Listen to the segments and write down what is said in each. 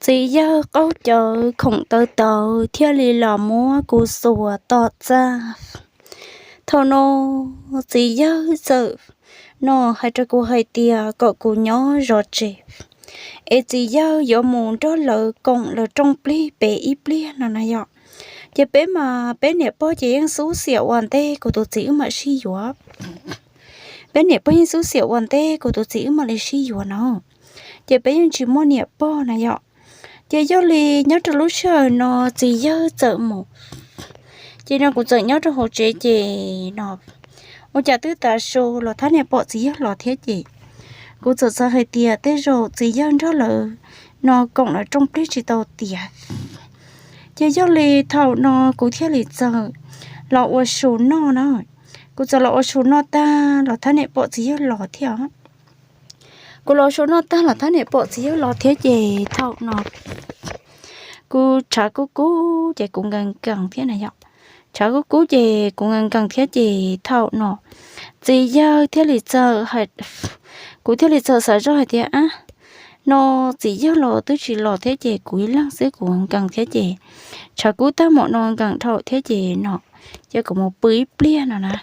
Txiv yawg qaub cawv khoom tawv tawv thiaj li los muab kuv xuas tom txaj. Thaum no txiv yawg txawm no hais rau kuv hais tias kom kuv nyob zov tsev, es txiv yawg yuav mus nrog lawv koom lawv rooj plig pem ib pliag no na yom. Ces peb mas peb niam pog ces yeej xub xiam ua ntej kuv tus txiv wb mam sib yuav. Peb niam pog yeej xub xiam ua ntej kuv tus txiv wb mam li sib yuav no, ces peb yeej tsis muaj niam pog na yom. Ces yog li nyob rau lub sij hawm no txiv yawg txawm mus, ces no kuv txawm nyob rau hauv tsev ces no ua cas twb tav su los thab niam pom txiv yawg los thiab ces kuv txawm xav hais tias tej zaum txiv yawg nrog lawv no koom lawv rooj plig tsis tau tiav. Ces yog li thaum no kuv thiaj li txawm los ua su noj na. Kuv txawm los ua su noj tag los thab niam pom txiv yawg los thiab. Kuv los su noj tag los thab niam pom txiv yawg los thiab ces thaum no kuv tshav kub kub ces kuv nkees nkees thiab na yom. Tshav kub kub ces kuv nkees nkees thiab ces thaum no txiv yawg thiaj li txawm, kuv thiaj li txawm xav zoj hais tias ab, no txiv yawg los twb tsis los thiab ces kuv ib leeg xwb kuv nkees thiab ces tshav kub tag mam no nkees dhau thiab ces no ces kuv mus pw ib pliag no na.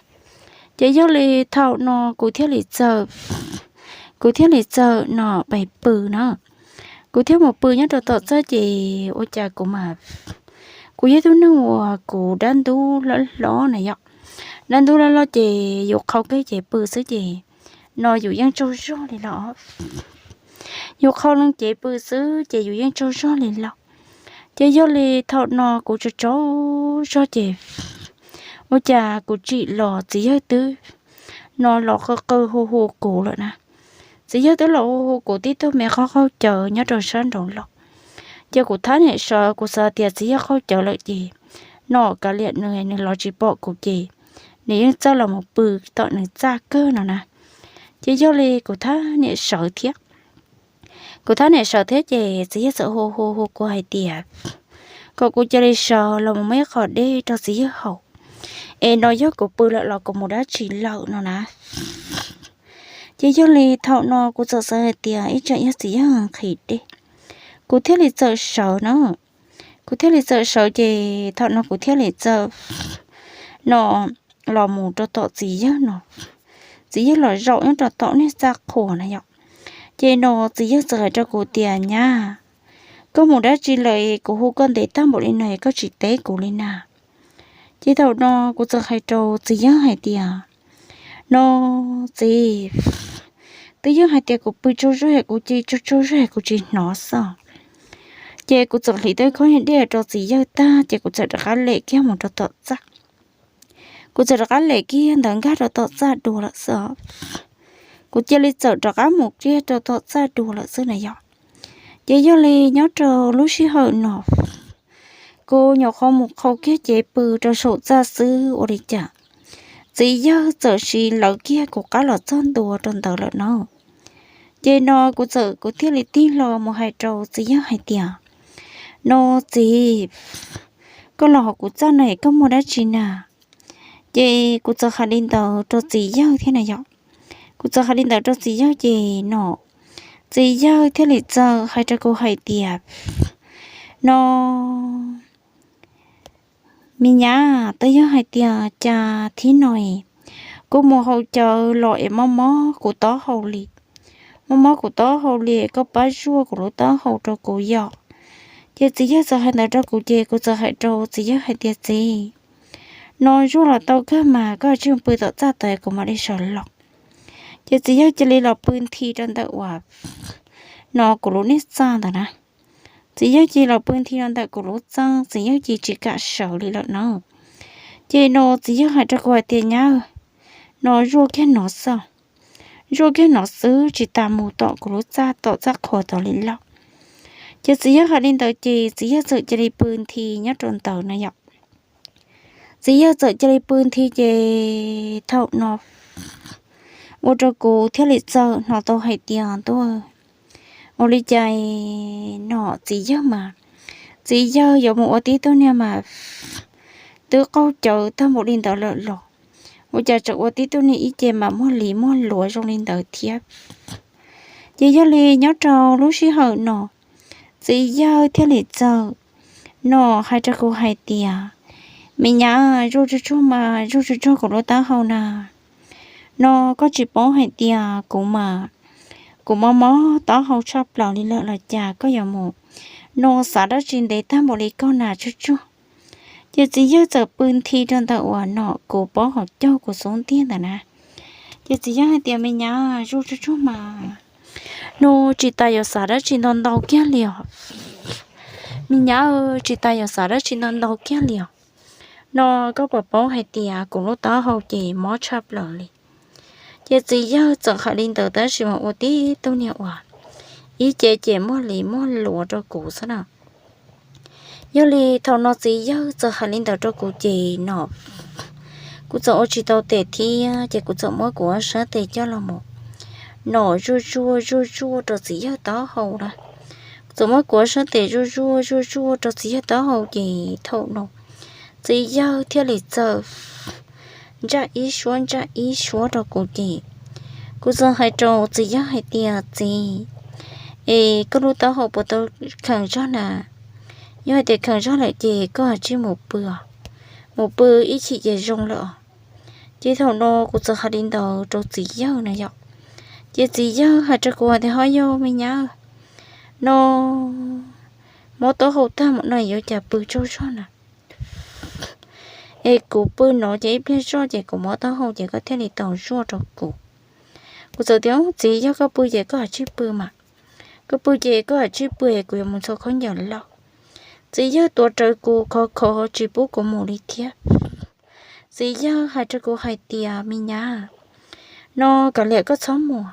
Ces yog li thaum no kuv thiaj li txawm, kuv thiaj li txawm no pais pw na. Kuv thiaj mus pw nyob rau tom txaj ces ua cas kuv mas, kuv yog tug neeg uas kuv dab ntub loj hlob na yom. Dab ntub loj hlob ces yus qhau kev ces pw xwb ces no yus yeej tsaug zog li los, yus qhau loo cev pw xwb ces yus yeej tsaug zog li los. Ces yog li thaum no kuv tsaug tsaug zog ces ua cas kuv tsim los txiv yawg twb no los qw qw hu hu kuv lawm na. Txiv yawg twb los hu hu kuv tib tug me qhov qaug cawv nyob rau sab nraud los. Ces kuv thab niam sawv, kuv xav tias txiv yawg qaug cawv lawm ces no kav liam nws, nws los tsis pom kuv ces nws yeej txawj los mus pw tom nws txaj kawg no na. Ces yog li kuv thab niam sawv thiab, kuv thab niam sawv thiab ces txiv yawg txawm hu hu hu kuv hais tias kom kuv cia li sawv los mus muab ib qho dej rau txiv yawg haus, es no yog kuv pw lawm los kuv mus dab tsi lawm no na. Ces yog li thaum no kuv txawm xav hais tias ib tsam yog txiv yawg nqhis dej, kuv thiaj li txawm sawv na. Kuv thiaj li txawm sawv ces thaum no kuv thiaj li txawm no los mus rau tom txiv yawg no. Txiv yawg los zaum nyob rau tom niag txaj qhua na yom. Ces no txiv yawg txawm hais rau kuv tias nyab, koj mus dab tsi lawm kuv hu koj ntev tag npaum li no koj tsis teb kuv li na. Ces thaum no kuv txawm hais rau txiv yawg hais tias no txiv, twb yog hais tias kuv pw tsaug zog es kuv cia tsaug tsaug zog es kuv tsis hnov xwb. Ces kuv txawm hliv tau khob dej rau txiv yawg tag ces kuv txawm rov qab lem kiag mus rau tom txaj. Kuv txawm rov qab lem kiag ntawd nkag rau tom txaj dua lawm xwb. Kuv cia li txawm rov qab mus kiag rau tom txaj dua lawm xwb na yom. Ces yog li nyob rau lub sij hawm no kuv nyuam qhuav mus qhau kiag cev pw rau saum txaj xwb ua li cas txiv yawg txawm siv lawv kiag kuv qab los txog ntua rau ntawd lawm no. Ces no kuv txawm kuv thiaj li tig hlo mus hais rau txiv yawg hais tias no txiv, koj los hauv kuv txaj no es koj muaj dab tsi na? Ces kuv txawm hais li ntawd rau txiv yawg thiab na yom. Kuv txawm hais li ntawd rau txiv yawg ces no txiv yawg thiaj li txawm hais rau kuv hais tias no me nyab, twb yog hais tias cas thib no kuv mus haus cawv los es mob mob kuv taub hau li, mob mob kuv taub hau li, koj pab zuaj kuv lub taub hau rau kuv yom. Ces txiv yawg txawm hais ntawd rau kuv ces kuv txawm hais rau txiv yawg hais tias txiv, no zuaj los tau kawg mas koj cia li pw tom txaj tod kuv mam li sawv los. Ces txiv yawg cia li los pw nthi rau ntawm uas no kuv lub niag txaj ntawd na. Txiv yawg cia li los pw nthi rau ntawm kuv lub txaj, txiv yawg cia li tsis kam sawv li lawm na. Ces no txiv yawg hais rau kuv hais tias nyab, no zuaj kiag no xwb, zuaj kiag no xwb tsis tas mus tom kuv lub txaj tom txaj qhua tod li lauj. Ces txiv yawg hais li ntawd ces txiv yawg txawm cia li pw nthi nyob rau ntawd na yom. Txiv yawg txawm cia li pw nthi ces thaum no ua rau kuv thiaj li txawm hnov tau hais tias ntuj, ua li cas no txiv yawg mas, txiv yawg yuav mus ua tib tug niag mas twb qaug cawv tag npaum li ntawd lawm los ua cas tseem ua tib tug niag ib ce mas muag li muag luav zoo li ntawd thiab. Ces yog li nyob rau lub sij hawm no txiv yawg thiaj li txawm no hais rau kuv hais tias, me nyab, zuaj tsuag tsuag mas zuaj tsuag tsuag kuv lub taub hau na. No koj tsis paub hais tias kuv mas, kuv mob mob taub hau tshaj plaws li lawm los cas koj yuav mus no xav dab tsi ntev tag npaum li koj na tsuag tsuag. Ces txiv yawg txawm pw nthi rau ntawm uas no kuv pob hauv caug kuv xub ntiag ntawd na. Ces txiv yawg hais tias, me nyab, zuaj tsuag tsuag mas, no tsis tas yuav xav dab tsi ntau ntau kiag li os. Me nyab, tsis tas yuav xav dab tsi ntau ntau kiag li os. No koj puas paub hais tias kuv lub taub hau ces mob tshaj plaws li. Ces txiv yawg txawm hais li ntawd tab sis mas ua tib tug niag uas ib ce ces muag li muag luav rau kuv xwb na. Yog li thaum no txiv yawg txawm hais li ntawd rau kuv ces no kuv txawm ua tsis tau tes thiab ces kuv txawm muab kuv ob sab tes coj los mus no zuaj zuaj zuaj zuaj rau txiv yawg taub hau na. Kuv txawm muab kuv ob sab tes zuaj zuaj zuaj zuaj rau txiv yawg taub hau ces thaum no txiv yawg thiaj li txawm ntsaj ib suab ntsaj ib suab rau kuv ces kuv txawm hais rau txiv yawg hais tias, txiv, es koj lub taub hau puas tau kheev zog na? Yog hais tias kheev zog lawm ces koj haj tsij mus pw, mus pw ib chim ces zoo lawm os. Ces thaum no kuv txawm hais li ntawd rau txiv yawg na yom. Ces txiv yawg hais rau kuv hais tias, ho yog me nyab, no mob taub hau tag mus no yuav cas pw tsaug zog na? Es kuv pw no ces ib pliag zoj ces kuv mob taub hau ces koj thiaj li tau zuaj rau kuv. Kuv txawm tias, txiv, yog koj pw ces koj haj tsij pw mas, koj pw ces koj haj tsij pw es kuv yuav mus ntxhua khaub ncaws loj. Txiv yawg tuav rawv kuv khov khov tsis pub kuv mus li thiab. Txiv yawg hais rau kuv hais tias, me nyab, no kav liam koj txhob mus,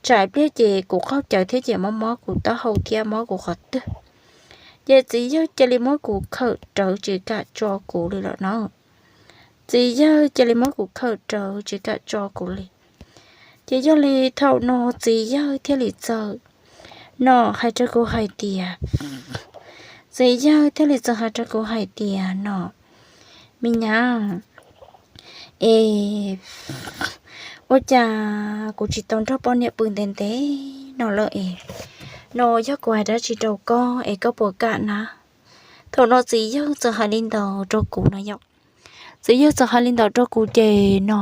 tsam ib pliag ces kuv qaug cawv thiab ces mob mob kuv taub hau thiab mob kuv qhov twg. Ces txiv yawg cia li muab kuv khawm rawv tsis kam tso kuv li lawm no. Txiv yawg cia li muab kuv khawm rawv tsis kam tso kuv li. Ces yog li thaum no txiv yawg thiaj li txawm no hais rau kuv hais tias, txiv yawg thiaj li txawm hais rau kuv hais tias no, me nyab, es ua cas kuv tsis tau nrog poj niam pw ntev ntev no lawm es, no yog kuv hais dab tsi rau koj es koj puas kam na? Thaum no txiv yawg txawm hais li ntawd rau kuv no yom. Txiv yawg txawm hais li ntawd rau kuv ces no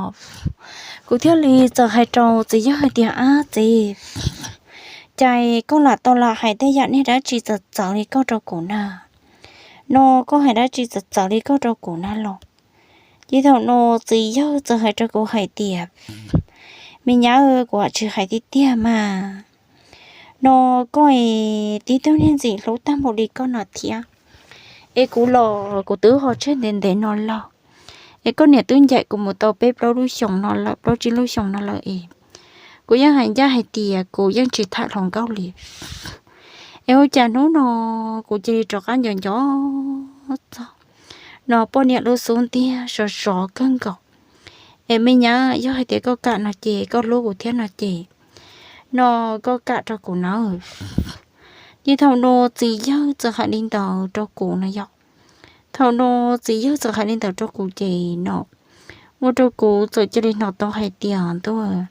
kuv thiaj li txawm hais rau txiv yawg hais tias, ab txiv, cas koj lam tau lam hais tej yam niag dab tsi txawv txawv li koj rau kuv na? No koj hais dab tsi txawv txawv li koj rau kuv na los? Ces thaum no txiv yawg txawm hais rau kuv hais tias, me nyab, kuv tsis hais tiag tiag mas, no koj es tib tug niag ntxim hlub tag npaum li koj no thiab, es kuv los kuv twb ho tseg ntev ntev no lawm, es koj niam twb ncaim kuv mus tau peb plaub lub xyoos no lawm, plaub tsib lub xyoos no lawm es kuv yeej hais ncaj hais tias kuv yeej tsis tham hluas nkauj li. Es ua cas hnub no kuv cia li rov qab nco nco txog no poj niam lub xub ntiag sov sov kawg nkaus. Es me nyab, yog hais tias koj kam no ces koj hlub kuv thiab no ces, no koj kam rau kuv nawb. Ces thaum no txiv yawg txawm hais li ntawd rau kuv no yom. Thaum no txiv yawg txawm hais li ntawd rau kuv ces no ua rau kuv txawm cia li hnov tau hais tias ntuj,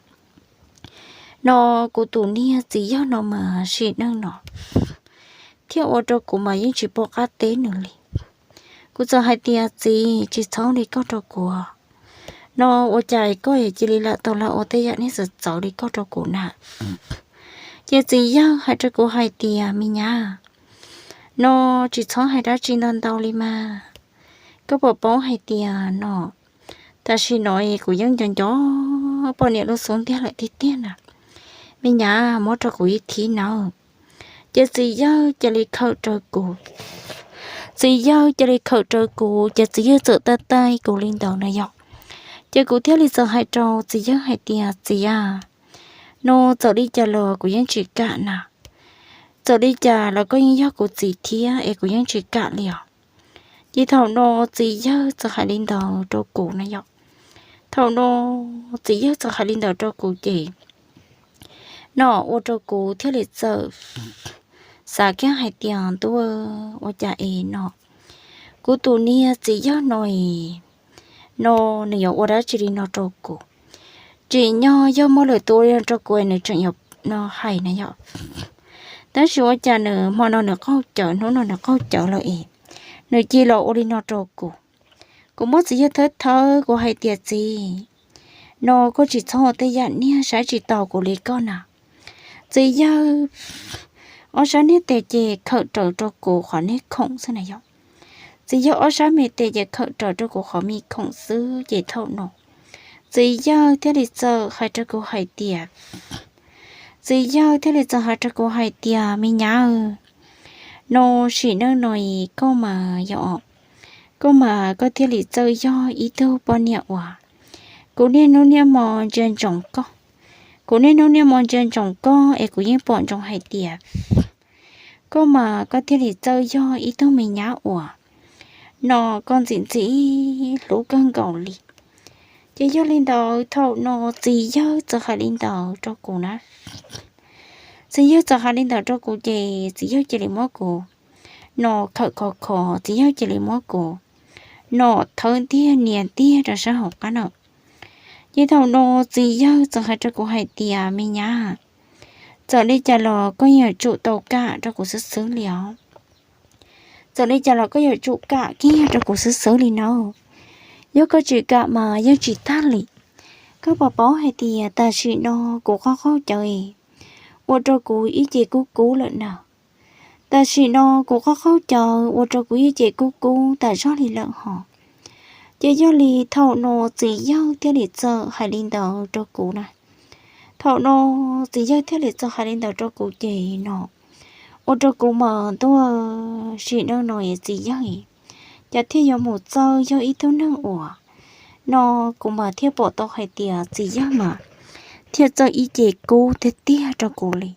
no kuv tus niag txiv yawg no mas sim neej no thiab ua rau kuv mas yeej tsis pom qab teb nws li. Kuv txawm hais tias, txiv, tsis txhob li koj rau kuv, no ua cas koj cia li lam tau lam ua tej yam niag txawv txawv li koj rau kuv na? Ces txiv yawg hais rau kuv hais tias, me nyab, no tsis txhob hais dab tsi ntau ntau li mas. Koj puas paub hais tias no tam sim no kuv yeej nco nco poj niam lub xub ntiag lawm tiag tiag na. Me nyab, muab rau kuv ib thib nawb. Ces txiv yawg cia li khawm raws kuv. Txiv yawg cia li khawm raws kuv ces txiv yawg txawm taij taij kuv li ntawd na yom. Ces kuv thiaj li txawm hais rau txiv yawg hais tias, txiv a, no txawm li cas los kuv yeej tsis kam na. Txawm li cas los koj yeej yog kuv txiv thiab es kuv yeej tsis kam li os. Ces thaum no txiv yawg txawm hais li ntawd rau kuv na yom. Thaum no txiv yawg txawm hais li ntawd rau kuv ces no ua rau kuv thiaj li txawm xav kiag hais tias, ntuj, ua cas es no kuv tus niag txiv yawg no es no nws yuav ua dab tsi li no rau kuv. Tsim nyog yog muaj lwm tus ua li no rau kuv nws tseem yuav no hais na yom. Tab sis ua cas nws hmo no nws qaug cawv, hnub no nws qaug cawv lawm es nws cia li los ua li no rau kuv. Kuv muab txiv yawg thawb thawb, kuv hais tias, Txiv, no koj tsis txhob ua tej yam niag saib tsis taus kuv li koj na. Txiv yawg ob sab niag tes ces khawm raws rau kuv qhov niag khoom xwb na yog. Txiv yawg ob sab me tes ces khawm raws rau kuv qhov me khoom xwb ces thaum no txiv yawg thiaj li txawm hais rau kuv hais tias, txiv yawg thiaj li txawm hais rau kuv hais tias, Me nyab, no sim neej no koj mas yog, koj mas koj thiaj li txawj yog ib tug poj niam uas kuv niaj hnub niaj hmo ntsia ntsoov koj. Kuv niaj hnub niaj hmo ntsia ntsoov koj es kuv yeej pom ntsoov hais tias koj mas koj thiaj li txawj yog ib tug me nyab uas no koj ntxim ntxim hlub kawg nkaus li. Ces yog li ntawd thaum no txiv yawg txawm hais li ntawd rau kuv na. Txiv yawg txawm hais li ntawd rau kuv ces txiv yawg cia li muab kuv no khawm khov kho, txiv yawg cia li muab kuv no thawb ntiag nias ntiag rau sab hauv qab na. Ces thaum no txiv yawg txawm hais rau kuv hais tias, Me nyab, txawm li cas los koj yuav tsum tau kam rau kuv xwb xwb li os. Txawm li cas los koj yuav tsum kam kiag rau kuv xwb xwb li no. Yog koj tsis kam mas yeej tsis tag li. Koj puas paub hais tias tam sim no kuv qaug qaug cawv ua rau kuv ib ce kub kub lawm na. Tam sim no kuv qaug qaug cawv ua rau kuv ib ce kub kub tas zog li lawm hos. Ces yog li thaum no txiv yawg thiaj li txawm hais li ntawd rau kuv na. Thaum no txiv yawg thiaj li txawm hais li ntawd rau kuv ces no ua rau kuv mas ntuj, sim neej no txiv yawg cas thiaj yuav mus txawj yog ib tug neeg uas no kuv mas thiaj pom tau hais tias txiv yawg mas thiaj txawj ib ce kub tiag tiag rau kuv li.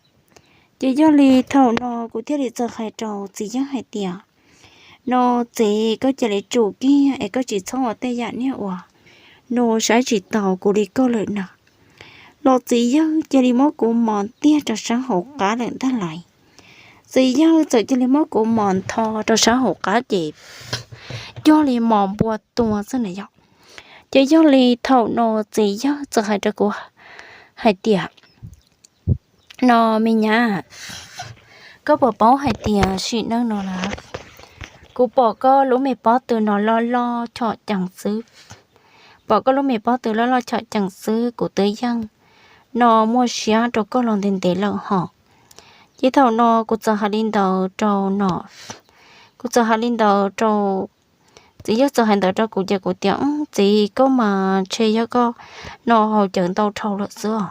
Ces yog li thaum no kuv thiaj li txawm hais rau txiv yawg hais tias, No txiv, koj cia li tsum kiag es koj tsis txhob ua tej yam niag uas no saib tsis taus kuv li koj lawm na. Los txiv yawg cia li muab kuv mos ntiag rau sab hauv qab lawm ntag lais. Txiv yawg txawm cia li muab kuv mos ntho rau sab hauv qab ces cuag li mos npua tua xwb na yog. Ces yog li thaum no txiv yawg txawm hais rau kuv hais tias, No me nyab, koj puas paub hais tias sim neej no na kuv pom koj lub me pob tw no loj loj chom cees xwb. Pom koj lub me pob tw loj loj chom cees xwb kuv twb yeej no muaj siab rau koj los ntev ntev lawm hos. Ces thaum no kuv txawm hais li ntawd rau no, kuv txawm hais li ntawd rau, txiv yawg txawm hais ntawd rau kuv ces kuv tias, Txiv, koj mas ntshe yog koj no haus cawv ntau dhau lawm xwb os,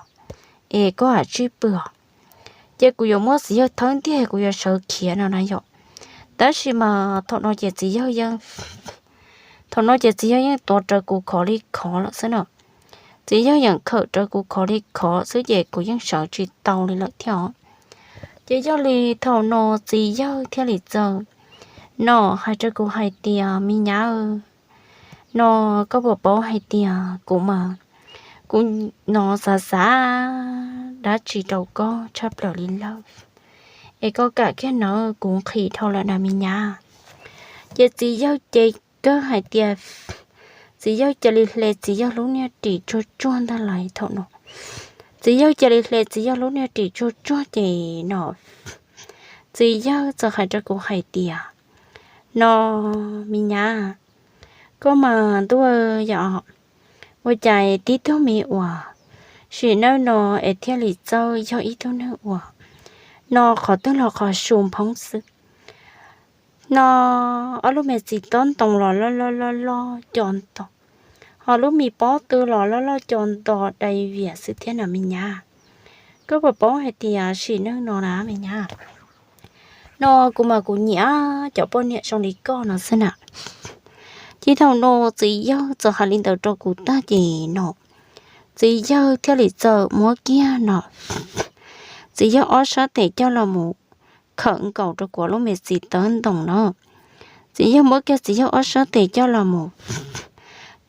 es koj ham tsij pw os. Ces kuv yuav muab txiv yawg thawb ntiag kuv yuav sawv khiav no na yom. Tab sis mas thaum no ces txiv yawg yeej, thaum no ces txiv yawg yeej tuav rawv kuv khov li khov lawm xwb na. Txiv yawg yeej khawm rawv kuv khov li khov xwb ces kuv yeej sawv tsis tau li lawm thiab os. Ces yog li thaum no txiv yawg thiaj li txawm no hais rau kuv hais tias, Me nyab, no koj puas paub hais tias kuv mas, kuv no xav xav dab tsi rau koj tshaj plaws li lawm, es koj kam kiag nawb, kuv nqhis dhau lawm na me nyab. Ces txiv yawg ces kawg hais tias, txiv yawg cia li hle txiv yawg lub niag ris tsuag tsuag ntag lais thaum no. Txiv yawg cia li hle txiv yawg lub niag ris tsuag tsuag ces no txiv yawg txawm hais rau kuv hais tias, No me nyab, koj mas ntuj yom, ua cas tib tug me uas sim neej no es thiaj li txawj yog ib tug neeg uas no qhov twg los qhov su nphoob xwb. No ob lub me txiv tob ntoo los loj loj loj loj co nto, ho lub me pob tw los loj loj co nto dai vias xwb thiab na me nyab. Koj puas paub hais tias sim neej no na me nyab, no kuv mas kuv nyiam cov poj niam zoo li koj no xwb na. Ces thaum no txiv yawg txawm hais li ntawd rau kuv tag ces no txiv yawg thiaj li txawm muab kiag no txiv yawg ob sab tes coj los mus khawm nkaus rau kuv lub me txiv tob ntoo no. Txiv yawg muab kiag txiv yawg ob sab tes coj los mus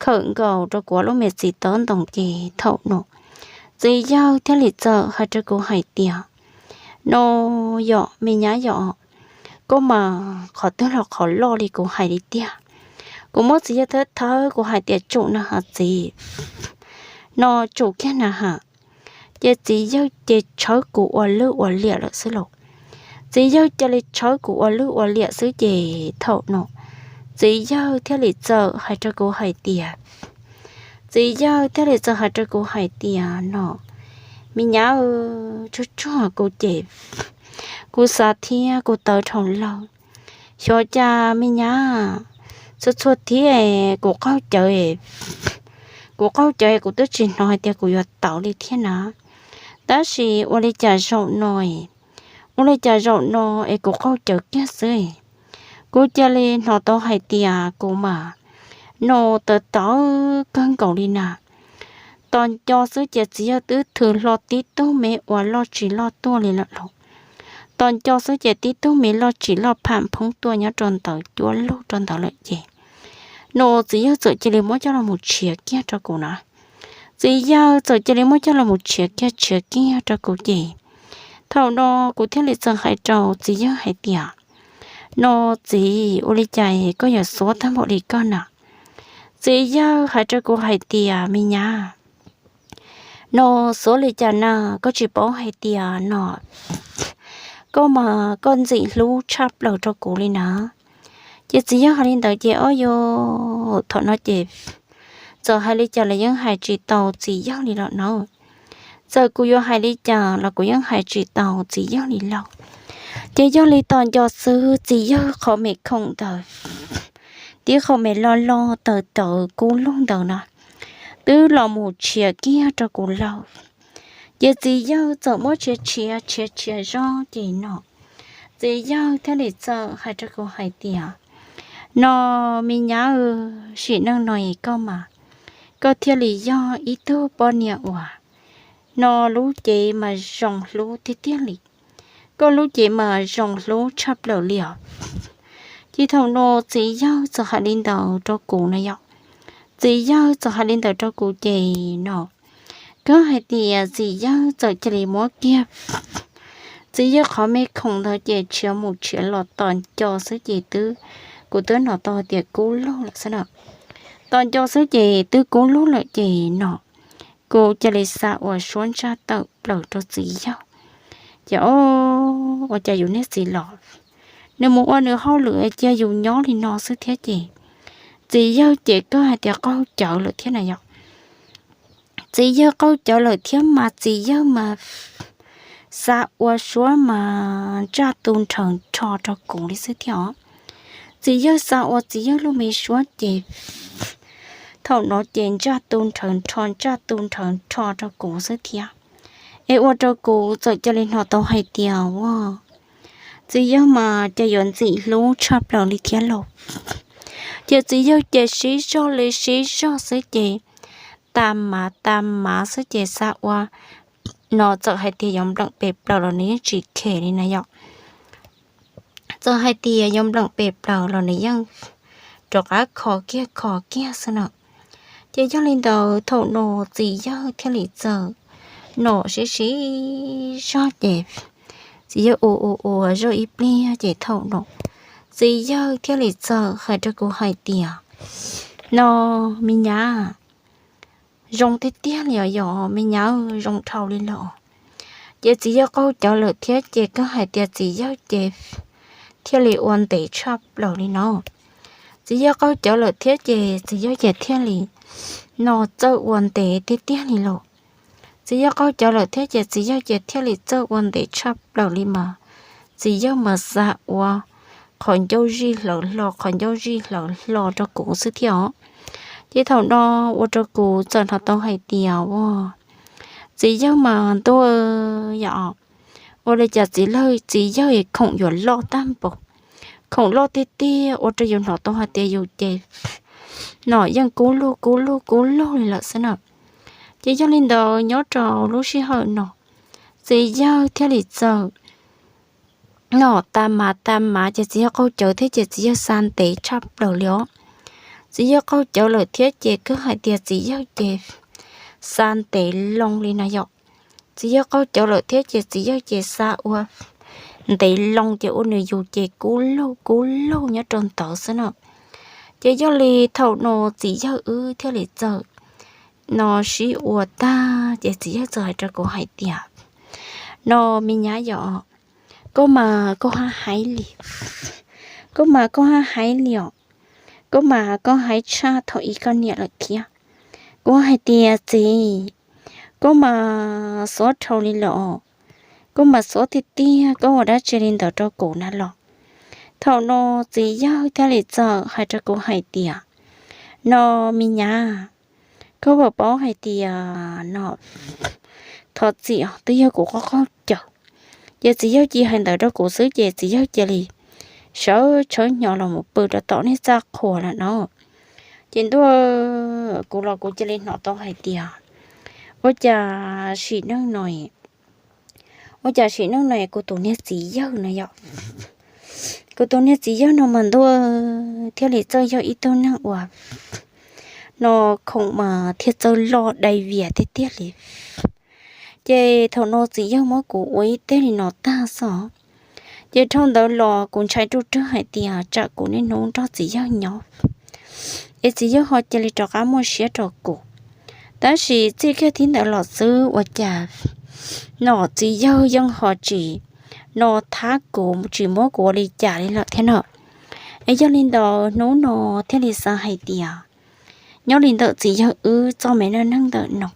khawm nkaus rau kuv lub me txiv tob ntoo ces thaum no txiv yawg thiaj li txawm hais rau kuv hais tias, No yom me nyab yom, koj mas qhov twg los qhov loj li kuv hais li tiag. Kuv muab txiv yawg thawb thawb kuv hais tias, Tsum na has txiv, no tsum kiag na has. Ces txiv yawg ces tshawb kuv ua lwj ua liam lawm xwb lauj. Txiv yawg cia li tshawb kuv ua lwj ua liam xwb ces thaum no txiv yawg thiaj li txawm hais rau kuv hais tias, txiv yawg thiaj li txawm hais rau kuv hais tias no, me nyab, tsuag tsuag kuv ces kuv xav thiab kuv tawv dhau lawm. Xyov cas me nyab, txhua txhua thiab kuv qaug cawv, kuv qaug cawv kuv twb tsis hnov hais tias kuv yuav tawv li thiab na. Tab sis ua li cas zaum no, ua li cas zaum no es kuv qaug cawv kiag xwb. Kuv cia li hnov tau hais tias kuv mas no tawv tawv kawg nkaus li na. Tos nco xwb ces txiv yawg twb thws hlo tib tug me uas loj tsis loj tuaj li lawm los. Tos nco xwb ces tib tug me loj tsis loj pham phoob tuaj nyob rau ntawd cuab lug rau ntawd lawm ces no txiv yawg txawm cia li muab coj los mus tshiav kiag rau kuv na. Txiv yawg txawm cia li muab coj los mus tshiav kiag tshiav kiag rau kuv ces thaum no kuv thiaj li txawm hais rau txiv yawg hais tias, no txiv, ua li cas koj yuav xuav tag npaum li koj na? Txiv yawg hais rau kuv hais tias, me nyab, no xuav li cas na, koj tsis paub hais tias no koj mas koj ntxim hlub tshaj plaws rau kuv li na. Ces txiv yawg hais li ntawd ces ob yus thaum no ces txawm hais li cas los yeej hais tsis tau txiv yawg li lawm na. Txawm kuv yuav hais li cas los kuv yeej hais tsis tau txiv yawg li lawm. Ces yog li tos nco xwb txiv yawg qhov me khoom ntawd, tib qho me loj loj tawv tawv kub lug ntawd na, twb los mus tshiav kiag rau kuv lawm. Ces txiv yawg txawm muab tshiav tshiav tshiav tshiav zog ces no txiv yawg thiaj li txawm hais rau kuv hais tias, no me nyab, sim neej no es koj mas koj thiaj li yog ib tug poj niam uas no lub cev mas zoo hlub tiag tiag li. Koj lub cev mas zoo hlub tshaj plaws li os. Ces thaum no txiv yawg txawm hais li ntawd rau kuv na yom. Txiv yawg txawm hais li ntawd rau kuv ces no kawg hais tias txiv yawg txawm cia li muab kiag txiv yawg qhov me khoom ntawd ces tshiav mus tshiav los tos nco xwb ces twb, kuv twb hnov tau tias kub lug lawm xwb na. Tos nco xwb ces twb kub lug lawm ces no kuv cia li xa ua suab ntsaj tawm plaws rau txiv yawg. Ces o, ua cas yus niag txiv los nws mus ua nws hauj lwm cia yus nyob li no xwb thiab ces txiv yawg ces kawg hais tias qaug cawv lawm thiab na yom. Txiv yawg qaug cawv lawm thiab mas txiv yawg mas xa ua suab mas ntsaj tu nrhaws nrho rau kuv li xwb thiab os. Txiv yawg xa ua txiv yawg lub me suab ces thaum no ces ntsaj tu nrhaws nrho ntsaj tu nrhaws nrho rau kuv xwb thiab. Es ua rau kuv txawm cia li hnov tau hais tias ua txiv yawg mas ces yuav ntxim hlub tshaj plaws li thiab lauj. Ces txiv yawg ces sib zog li sib zog xwb ces tas mav tas mav xwb ces xa ua no txawm hais tias yuav npleem pes plaws los nws yeej tsis khem li na yom. Txawm hais tias yuav npleem pes plaws los nws yeej rov qab kho kiag kho kiag xwb na. Ces yog li ntawd thaum no txiv yawg thiaj li txawm no sib sib zog ces txiv yawg ua ua ua zoj ib pliag ces thaum no txiv yawg thiaj li txawm hais rau kuv hais tias, no me nyab, zoo tiag tiag li os, yog me nyab zoo dhau li los. Ces txiv yawg qaug cawv lawm thiab ces kawg hais tias txiv yawg ces thiaj li ua ntev tshaj plaws li no. Txiv yawg qaug cawv lawm thiab ces txiv yawg ces thiaj li no txawj ua ntev tiag tiag li los. Txiv yawg qaug cawv lawm thiab ces txiv yawg ces thiaj li txawj ua ntev tshaj plaws li mas txiv yawg mas xa ua qhov ncauj zij hlawv hlo qhov ncauj zij hlawv hlo rau kuv xwb thiab os. Ces thaum no ua rau kuv txawm hnov tau hais tias ua txiv yawg mas ntuj, yog ua li cas txiv yawg, txiv yawg khoom yuav loj tag npaum, khoom loj tiag tiag ua rau yus hnov tau hais tias yus ces no yeej kub lug kub lug kub lug li lawm xwb na. Ces yog li ntawd nyob rau lub sij hawm no txiv yawg thiaj li txawm no tas mav tas mav ces txiv yawg qaug cawv thiab ces txiv yawg xa ntev tshaj plaws li os. Txiv yawg qaug cawv lawm thiab ces kawg hais tias txiv yawg ces xa ntev loo li na yom. Txiv yawg qaug cawv lawm thiab ces txiv yawg ces xa ua ntev loo ces ua nws yus ces kub lug kub lug nyob rau ntawd xwb na. Ces yog li thaum no txiv yawg wb thiaj li txawm no sib ua tag ces txiv yawg txawm hais rau kuv hais tias, no me nyab yom, Koj mas koj hab haiv li, koj mas koj hab haiv li os, koj mas koj haiv tshaj thaum ub koj niam lawm thiab. Kuv hais tias, Txiv, koj mas xob dhau li los, koj mas xob tiag tiag, koj ua dab tsi li ntawd rau kuv na los? Thaum no txiv yawg thiaj li txawm hais rau kuv hais tias, No, me nyab, koj puas paub hais tias no, thov txim os, twb yog kuv qaug qaug cawv. Ces txiv yawg cia hais ntawd rau kuv xwb ces txiv yawg cia li sawv tshawb hnyo los mus pw rau tom niag txaj qhua lawm no. Ces ntuj, kuv los kuv cia li hnov tau hais tias, ua cas sim neej no, ua cas sim neej no kuv tus niag txiv yawg no yom, kuv tus niag txiv yawg no mas ntuj, thiaj li txawj yog ib tug neeg uas no khoom mas thiaj txawj loj dai vias tiag tiag li. Ces thaum no txiv yawg muab kuv ua ib teg li no tag xwb, ces dhau ntawd los kuv ntshai ruj rag hais tias tsam kuv niaj hnub nrog txiv yawg nyob es txiv yawg ho cia li rov qab muaj siab rau kuv. Tab sis txij kiag thib ntawd los xwb ua cas no txiv yawg yeej ho tsis no thab kuv, tsis muab kuv ua li cas li lawm thiab no. Es yog li ntawd hnub no thiaj li xav hais tias nyob li ntawm txiv yawg wb txoj me neej neeg ntawm no,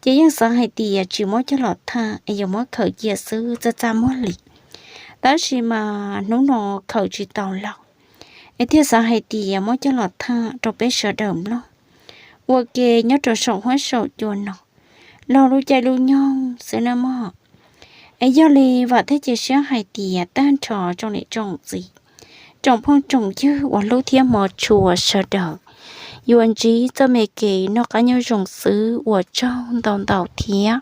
ces yeej xav hais tias tsis muab coj los tham es yuav muab khaws cia xwb txaj txaj muag li. Tab sis mas hnub no khaws tsis tau lauj, es thiaj xav hais tias muab coj los tham rau peb sawv daws mloog ua ke nyob rau saum huab saum cua no laug lub caij lub nyoog xwb nawb mog. Es yog li vam thiab cia siab hais tias tag nrho tsoom niam tsoom txiv, tsoom phooj tsoom ywg uas hlub thiab hmov tshua sawv daws yuav ntsib txoj me kev noj qab nyob zoo xwb, ua tsaug ntau ntau thiab.